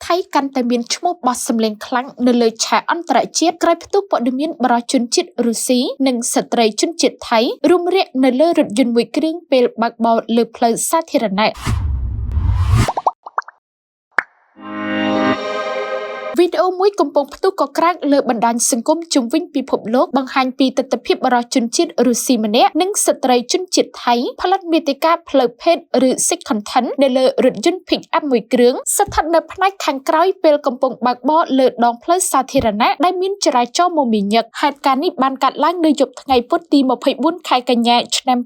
ថៃកាន់តែមានឈ្មោះបោះសម្លេងខ្លាំងនៅលើឆាកអន្តរជាតិក្រោយផ្ទុះព័ត៌មានបុរសជនជាតិរុស្ស៊ីនិងស្ត្រីជនជាតិថៃរួមរាក់នៅលើរថយន្តមួយគ្រឿងពេលបើកបរលើផ្លូវសាធារណៈ វីដេអូមួយកំពុងផ្ទុះកក្រើកលើបណ្ដាញសង្គមជុំវិញពិភពលោកបង្ហាញពីទិដ្ឋភាពបុរសជនជាតិរុស្ស៊ីម្នាក់និងស្ត្រីជនជាតិថៃផលិតមាតិកាផ្លូវភេទឬ sex content នៅលើរថយន្ត pick-up មួយគ្រឿងស្ថិតនៅផ្នែកខាងក្រោយពេលកំពុងបើកបរលើដងផ្លូវសាធារណៈដែលមានចរាចរណ៍មមាញឹកហេតុការណ៍នេះបានកើតឡើងនៅយប់ថ្ងៃពុធទី24ខែកញ្ញាឆ្នាំ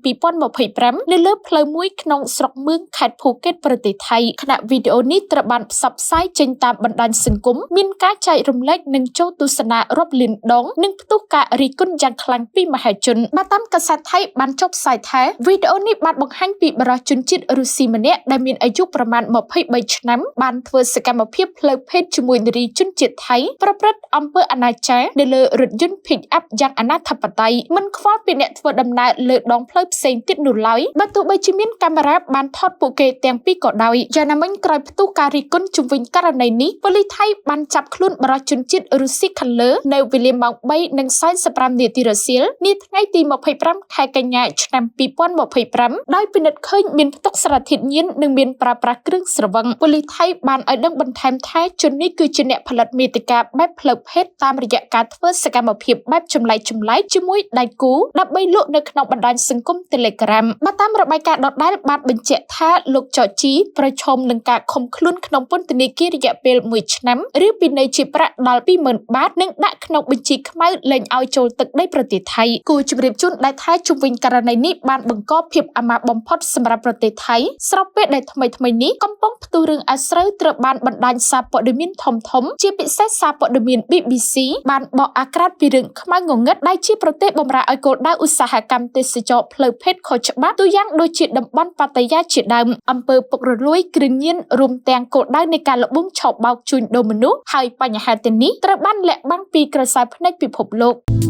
2025នៅលើផ្លូវមួយក្នុងស្រុកមឿងខេត្តភូកេតប្រទេសថៃខណៈវីដេអូនេះត្រូវបានផ្សព្វផ្សាយចេញតាមបណ្ដាញសង្គមមានការចែករំលែកនិងចូលទស្សនារាប់លានដងនិងផ្ទុះការរិះគន់យ៉ាងខ្លាំងពីមហាជនបើតាមកាសែតថៃបានចុះផ្សាយថាវីដេអូនេះបានបង្ហាញពីបុរសជនជាតិរុស្ស៊ីម្នាក់ដែលមានអាយុប្រមាណ23ឆ្នាំបានធ្វើសកម្មភាពផ្លូវភេទជាមួយនារីជនជាតិថៃប្រព្រឹត្តអំពើអនាចារនៅលើរថយន្ត pick-up យ៉ាងអនាធិបតេយ្យមិនខ្វល់ពីអ្នកធ្វើដំណើរលើដងផ្លូវផ្សេងទៀតនោះឡើយបើទោះបីជាមានកាមេរ៉ាបានថតពួកគេទាំងពីរក៏ដោយយ៉ាងណាមិញក្រោយផ្ទុះការរិះគន់ជុំវិញករណីនេះប៉ូលីសថៃបានចាប់ខ្លួនបុរសជនជាតិរុស្ស៊ីខាងលើនៅវេលាម៉ោង3:45នាទីរសៀលនាថ្ងៃទី25ខែកញ្ញាឆ្នាំ2025ដោយពិនិត្យឃើញមានផ្ទុកសារធាតុញៀននិងមានប្រើប្រាស់គ្រឿងស្រវឹងប៉ូលីសថៃបានឲ្យដឹងបន្ថែមថាជននេះគឺជាអ្នកផលិតមាតិកាបែបផ្លូវភេទតាមរយៈការធ្វើសកម្មភាពបែបចម្លែកៗជាមួយដៃគូដើម្បីលក់នៅក្នុងបណ្ដាញសង្គម Telegram បើតាមរបាយការណ៍ដដែលបានបញ្ជាក់ថាលោកចជីប្រឈមនឹងការឃុំខ្លួនក្នុងពន្ធនាគាររយៈពេល1ឆ្នាំឬពិន័យជាប្រាក់ដល់20000បាតនិងដាក់ក្នុងបញ្ជីខ្មៅលែងឲ្យចូលទឹកដីប្រទេសថៃគួរជម្រាបជូនដែរថាជុំវិញករណីនេះបានបង្កភាពអាម៉ាស់បំផុតសម្រាប់ប្រទេសថៃស្របពេលដែលថ្មីៗនេះកំពុងផ្ទុះរឿងអាស្រូវត្រូវបានបណ្ដាញសារព័ត៌មានធំៗជាពិសេសសារព័ត៌មាន BBC បានបកអាក្រាតពីរឿងខ្មៅងងឹតដែលជាប្រទេសបម្រើឲ្យគោលដៅឧស្សាហកម្មទេសចរផ្លូវភេទខុសច្បាប់ទូយ៉ាងដូចជាតំបន់ប៉ាតាយាជាដើមអំពើពុករលួយគ្រឿងញៀនរួមទាំងគោលដៅនៃការល្បួងឆបោកជួញដូរមនុស្សហើយបញ្ហាទាំងនេះត្រូវបានលាក់បាំងពីក្រសែភ្នែកពិភពលោក។